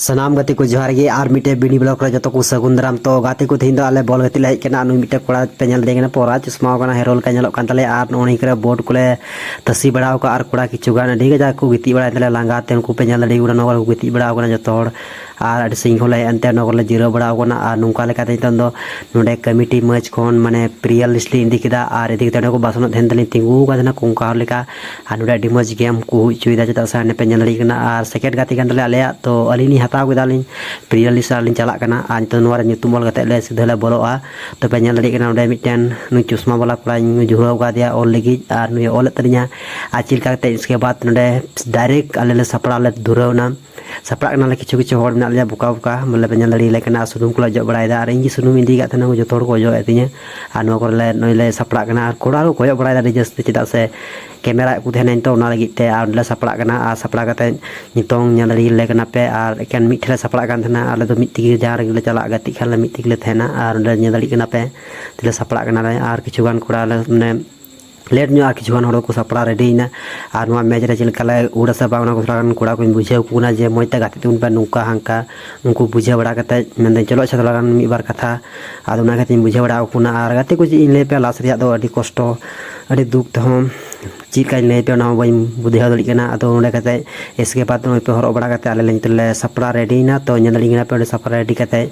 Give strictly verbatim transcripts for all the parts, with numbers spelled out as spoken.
ᱥᱟᱱᱟᱢ ᱜᱟᱛᱮ ᱠᱚ ᱡᱚᱦᱟᱨ ᱜᱮ, ᱟᱨ ᱢᱤᱫᱴᱮᱱ ᱵᱤᱱᱤ ᱵᱞᱚᱜ ᱨᱮ ᱡᱚᱛᱚ ᱠᱚ ᱥᱟᱹᱜᱩᱱ ᱫᱟᱨᱟᱢ᱾ ᱛᱚ ᱜᱟᱛᱮ ᱠᱚ, ᱛᱮᱦᱮᱧ ᱫᱚ ᱟᱞᱮ ᱵᱚᱞ ᱜᱟᱛᱮᱜ ᱞᱮ ᱦᱮᱡ ᱠᱟᱱᱟ᱾ ᱱᱩᱭ ᱢᱤᱫᱴᱮᱱ ᱠᱚᱲᱟ ᱯᱮ ᱧᱮᱞ ᱫᱟᱲᱮᱭᱟᱜ ᱠᱟᱱᱟ, ᱯᱚᱨᱟ ᱪᱚᱥᱢᱟ ᱠᱟᱱᱟ, ᱦᱮᱨᱳ ᱞᱮᱠᱟ ᱧᱮᱞᱚᱜ ᱠᱟᱱ ᱛᱟᱞᱮᱭᱟ᱾ ᱟᱨ ᱱᱚᱜᱼᱚ ᱱᱤᱭᱟᱹ ᱠᱚᱨᱮ ᱵᱳᱨᱰ ᱠᱚᱞᱮ ᱛᱟᱹᱥᱤ ᱵᱟᱲᱟ ᱟᱠᱟᱫᱼᱟ, ᱟᱨ ᱠᱚᱲᱟ ᱠᱤᱪᱷᱩ ᱜᱟᱱ ᱟᱹᱰᱤ ᱠᱟᱡᱟᱠ ᱠᱚ ᱜᱤᱛᱤᱡ ᱵᱟᱲᱟᱭᱮᱱ ᱛᱟᱞᱮᱭᱟ ᱞᱟᱸᱜᱟ ᱛᱮ, ᱩᱱᱠᱩ ᱯᱮ ᱧᱮᱞ ᱫᱟᱲᱮᱭᱟᱠᱚ ᱠᱟᱱᱟ, ᱱᱚᱣᱟ ᱠᱚᱨᱮ ᱠᱚ ᱜᱤᱛᱤᱡ ᱵᱟᱲᱟ ᱟᱠᱟᱱᱟ ᱡᱚᱛᱚ ᱦᱚᱲ᱾ ᱟᱨ ᱟᱹᱰᱤ ᱥᱟᱺᱜᱤᱧ ᱠᱷᱚᱱ ᱞᱮ ᱦᱮᱡ ᱮᱱᱛᱮ ᱱᱚᱣᱟ ᱠᱚᱨᱮ ᱞᱮ ᱡᱤᱨᱟᱹᱣ ᱵᱟᱲᱟ ᱟᱠᱟᱱᱟ᱾ ᱟᱨ ᱱᱚᱝᱠᱟ ᱞᱮᱠᱟᱛᱮ ᱱᱤᱛᱚᱝ ᱫᱚ ᱱᱚᱰᱮ ᱠᱚᱢᱤᱴᱤ ᱢᱟᱹᱡᱽ ᱠᱷᱚᱱ ᱢᱟᱱᱮ ᱯᱞᱮᱭᱟᱨ ᱞᱤᱥᱴ ᱞᱮ ᱤᱫᱤ ᱠᱮᱫᱟ, ᱟᱨ ᱤᱫᱤ ᱠᱟᱛᱮ ᱚᱸᱰᱮ ᱠᱚ ᱵᱟᱥᱚᱱᱚᱜ ᱛᱟᱦᱮᱱ ᱛᱟᱞᱮ ᱛᱤᱸᱜᱩ ᱟᱠᱟᱱ ᱛᱟᱦᱮᱱᱟ ᱠᱚᱝᱠᱟ ᱦᱚᱲ ᱞᱮᱠᱟ᱾ ᱟᱨ ᱱᱚᱰᱮ ᱟᱹᱰᱤ ᱢᱚᱡᱽ ᱜᱮᱢ ᱠᱚ ᱦᱩᱭ ᱦᱚᱪᱚᱭᱮᱫᱟ, ᱪᱮᱫᱟᱜ ᱥᱮ ᱦᱟᱸᱰᱮ ᱯᱮ ᱧᱮᱞ ᱫᱟᱲᱮᱭᱟᱜ ᱠᱟᱱᱟ᱾ ᱟᱨ ᱥᱮᱠᱮᱱᱰ ᱜᱟᱛᱮ ᱠᱟᱱ ᱛᱟᱞᱮᱭᱟ ᱟᱞᱮᱭᱟᱜ, ᱛᱚ ᱟᱹᱞᱤᱧ ᱞᱤᱧ ᱦᱟᱛᱟᱣ ᱠᱮᱫᱟᱞᱤᱧ ᱯᱞᱮᱭᱟᱨ ᱞᱤᱥᱴ ᱟᱨ ᱞᱤᱧ ᱪᱟᱞᱟᱜ ᱠᱟᱱᱟ᱾ ᱟᱨ ᱱᱤᱛᱚᱜ ᱱᱚᱣᱟ ᱨᱮ ᱧᱩᱛᱩᱢ ᱚᱞ ᱠᱟᱛᱮ ᱞᱮ ᱥᱤᱫᱷᱟᱹ ᱞᱮ ᱵᱚᱞᱚᱜᱼᱟ᱾ ᱛᱚ ᱯᱮ ᱧᱮᱞ ᱫᱟᱲᱮᱭᱟᱜ ᱠᱟᱱᱟ ᱱᱚᱰᱮ ᱢᱤᱫᱴᱮᱱ ᱱᱩᱭ ᱪᱚᱥᱢᱟ ᱵᱟᱞᱟ ᱠᱚᱲᱟᱧ ᱡᱷᱩᱲᱟᱹᱣ ᱟᱠᱟᱫᱮᱭᱟ ᱚᱞ ᱞᱟᱹᱜᱤᱫ, ᱟᱨ ᱱᱩᱭ ᱚᱞᱮᱫ ᱛᱟᱹᱞᱤᱧᱟ᱾ ᱟᱨ ᱪᱮᱫ ᱞᱮᱠᱟ ᱠᱟᱛᱮ ᱤᱥᱠᱮ ᱵᱟᱫᱽ ᱱᱚᱰᱮ ᱰᱟᱭᱨᱮᱠᱴ ᱟᱞᱮ ᱞᱮ ᱥᱟᱯᱲᱟᱣ ᱞᱮ ᱫᱷᱩᱨᱟᱹᱣ ᱮᱱᱟ᱾ ᱥᱟᱯᱲᱟᱜ ᱠᱟᱱᱟᱞᱮ, ᱠᱤᱪᱷᱩ ᱠᱤᱪᱷᱩ ᱦᱚᱲ ᱢᱮᱱᱟᱜ ᱞᱮᱭᱟ ᱵᱚᱠᱟ ᱵᱚᱠᱟ, ᱵᱚᱞᱮ ᱯᱮ ᱧᱮᱞ ᱫᱟᱲᱮᱭᱟᱞᱮ ᱠᱟᱱᱟ᱾ ᱟᱨ ᱥᱩᱱᱩᱢ ᱠᱚᱞᱮ ᱚᱡᱚᱜ ᱵᱟᱲᱟᱭᱮᱫᱟ, ᱟᱨ ᱤᱧ ᱜᱮ ᱥᱩᱱᱩᱢ ᱤᱫᱤ ᱠᱟᱜ ᱛᱟᱦᱮᱱᱟ, ᱡᱚᱛᱚ ᱦᱚᱲ ᱠᱚ ᱚᱡᱚᱜ ᱮᱫ ᱛᱤᱧᱟᱹ᱾ ᱟᱨ ᱱᱚᱣᱟ ᱠᱚᱨᱮ ᱞᱮ ᱱᱚᱜᱼᱚᱭ ᱞᱮ ᱥᱟᱯᱲᱟᱜ ᱠᱟᱱᱟ, ᱟᱨ ᱠᱚᱲᱟ ᱠᱚ ᱠᱚᱭᱚᱜ ᱵᱟᱲᱟᱭᱮᱫᱟ ᱟᱹᱰᱤ ᱡᱟᱹᱥᱛᱤ, ᱪᱮᱫᱟᱜ ᱥᱮ ᱠᱮᱢᱮᱨᱟ ᱠᱚ ᱛᱟᱦᱮᱱᱟᱹᱧ ᱛᱚ, ᱚᱱᱟ ᱞᱟᱹᱜᱤᱫ ᱛᱮ᱾ ᱟᱨ ᱚᱸᱰᱮ ᱞᱮ ᱥᱟᱯᱲᱟᱜ ᱠᱟᱱᱟ, ᱟᱨ ᱥᱟᱯᱲᱟᱣ ᱠᱟᱛᱮ ᱱᱤᱛᱚᱝ ᱧᱮᱞ ᱫᱟᱲᱮᱭᱟᱞᱮ ᱠᱟᱱᱟ ᱯᱮ, ᱟᱨ ᱮᱠᱮᱱ ᱢᱤᱫ ᱴᱷᱮᱱ ᱞᱮ ᱥᱟᱯᱲᱟᱜ ᱠᱟᱱ ᱛᱟᱦᱮᱱᱟ᱾ ᱟᱞᱮ ᱫᱚ ᱢᱤᱫ ᱛᱮᱜᱮ ᱡᱟᱦᱟᱸ ᱨᱮᱜᱮ ᱞᱮ ᱪᱟᱞᱟᱜ, ᱜᱟᱛᱮᱜ ᱠᱷᱟᱱ ᱞᱮ ᱢᱤᱫ ᱛᱮᱜᱮ ᱞᱮ ᱛᱟᱦᱮᱱᱟ᱾ ᱟᱨ ᱚᱸᱰᱮ ᱧᱮᱞ ᱫᱟᱲᱮᱭᱟᱜ ᱠᱟᱱᱟ ᱯᱮ, ᱛᱮᱞᱮ ᱥᱟᱯᱲᱟᱜ ᱠᱟᱱᱟᱞᱮ, ᱟᱨ ᱠᱤᱪᱷᱩ ᱜᱟᱱ ᱠᱚᱲᱟ ᱞᱮ ᱢᱟᱱᱮ ᱞᱮᱴ ᱧᱚᱜ, ᱟᱨ ᱠᱤᱪᱷᱩ ᱜᱟᱱ ᱦᱚᱲ ᱫᱚᱠᱚ ᱥᱟᱯᱲᱟᱣ ᱨᱮᱰᱤᱭᱮᱱᱟ᱾ ᱟᱨ ᱱᱚᱣᱟ ᱢᱮᱪ ᱨᱮ ᱪᱮᱫ ᱞᱮᱠᱟ ᱞᱮ ᱩᱰ ᱟᱥᱮ ᱵᱟᱝ, ᱚᱱᱟ ᱠᱚ ᱛᱷᱚᱲᱟ ᱜᱟᱱ ᱠᱚᱲᱟ ᱠᱚᱧ ᱵᱩᱡᱷᱟᱹᱣ ᱟᱠᱚ ᱠᱟᱱᱟ ᱡᱮ ᱢᱚᱡᱽ ᱛᱮ ᱜᱟᱛᱮᱜ ᱛᱟᱵᱚᱱ ᱯᱮ, ᱱᱚᱝᱠᱟ ᱦᱟᱱᱠᱟ᱾ ᱩᱱᱠᱩ ᱵᱩᱡᱷᱟᱹᱣ ᱵᱟᱲᱟ ᱠᱟᱛᱮᱫ ᱢᱮᱱᱫᱟᱹᱧ, ᱪᱚᱞᱚ ᱟᱪᱪᱷᱟ, ᱛᱷᱚᱲᱟ ᱜᱟᱱ ᱢᱤᱫ ᱵᱟᱨ ᱠᱟᱛᱷᱟ᱾ ᱟᱫᱚ ᱚᱱᱟ ᱠᱟᱛᱮᱧ ᱵᱩᱡᱷᱟᱹᱣ ᱵᱟᱲᱟ ᱟᱠᱚ ᱠᱟᱱᱟ᱾ ᱟᱨ ᱜᱟᱛᱮ ᱠᱚ, ᱪᱮᱫ ᱤᱧ ᱞᱟᱹᱭ ᱟᱯᱮᱭᱟ, ᱞᱟᱥ ᱨᱮᱭᱟᱜ ᱫᱚ ᱟᱹᱰᱤ ᱠᱚᱥᱴᱚ, ᱟᱹᱰᱤ ᱫᱩᱠ ᱛᱮᱦᱚᱸ ᱪᱮᱫ ᱞᱮᱠᱟᱧ ᱞᱟᱹᱭ ᱟᱯᱮᱭᱟ, ᱚᱱᱟ ᱦᱚᱸ ᱵᱟᱹᱧ ᱵᱩᱡᱷᱟᱹᱣ ᱫᱟᱲᱮᱭᱟᱜ ᱠᱟᱱᱟ᱾ ᱟᱫᱚ ᱚᱸᱰᱮ ᱠᱟᱛᱮᱫ ᱤᱥᱠᱮ ᱵᱟᱫᱽ ᱱᱚᱜᱼᱚᱭ ᱯᱮ ᱦᱚᱨᱚᱜ ᱵᱟᱲᱟ ᱠᱟᱛᱮᱫ ᱟᱞᱮ ᱞᱮ ᱱᱤᱛᱚᱜ ᱞᱮ ᱥᱟᱯᱲᱟᱣ ᱨᱮᱰᱤᱭᱮᱱᱟ᱾ ᱛᱚ ᱧᱮᱞ ᱫᱟᱲᱮᱭᱟᱜ ᱠᱟᱱᱟ ᱯᱮ ᱚᱸᱰᱮ ᱥᱟᱯᱲᱟᱣ ᱨᱮᱰᱤ ᱠᱟᱛᱮᱫ,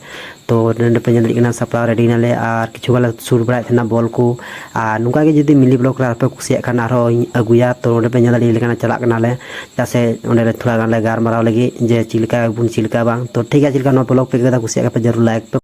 ᱛᱚ ᱱᱚᱰᱮ ᱯᱮ ᱧᱮᱞ ᱫᱟᱲᱮᱭᱟᱜ ᱠᱟᱱᱟ ᱥᱟᱯᱲᱟᱣ ᱨᱮᱰᱤᱭᱮᱱᱟᱞᱮ, ᱟᱨ ᱠᱤᱪᱷᱩ ᱜᱟᱱ ᱞᱮ ᱥᱩᱴ ᱵᱟᱲᱟᱭᱮᱫ ᱛᱟᱦᱮᱱᱟ ᱵᱚᱞ ᱠᱚ᱾ ᱟᱨ ᱱᱚᱝᱠᱟ ᱜᱮ ᱡᱩᱫᱤ ᱢᱤᱞᱤ ᱵᱞᱚᱜ ᱨᱮ ᱟᱨᱦᱚᱸ ᱯᱮ ᱠᱩᱥᱤᱭᱟᱜ ᱠᱷᱟᱱ ᱟᱨᱦᱚᱸ ᱤᱧ ᱟᱹᱜᱩᱭᱟ᱾ ᱛᱚ ᱱᱚᱰᱮ ᱯᱮ ᱧᱮᱞ ᱫᱟᱲᱮᱭᱟᱜ ᱠᱟᱱᱟ ᱪᱟᱞᱟᱜ ᱠᱟᱱᱟᱞᱮ, ᱪᱮᱫᱟᱜ ᱥᱮ ᱚᱸᱰᱮ ᱞᱮ ᱛᱷᱚᱲᱟ ᱜᱟᱱ ᱞᱮ ᱜᱟᱨᱢᱟᱨᱟᱣ ᱞᱟᱹᱜᱤᱫ ᱡᱮ ᱪᱮᱫ ᱞᱮᱠᱟ ᱵᱚᱱ ᱪᱮᱫ ᱞᱮᱠᱟ ᱵᱟᱝ᱾ ᱛᱚ ᱴᱷᱤᱠ ᱜᱮᱭᱟ, ᱪᱮᱫ ᱞᱮᱠᱟ ᱱᱚᱣᱟ ᱵᱞᱚᱜ ᱯᱮ ᱟᱹᱭᱠᱟᱹᱣ ᱠᱮᱫᱟ, ᱠᱩᱥᱤᱭᱟᱜ ᱠᱷᱟᱱ ᱯᱮ ᱡᱟᱹᱨᱩᱲ ᱞᱟᱭᱤᱠ ᱯᱮ᱾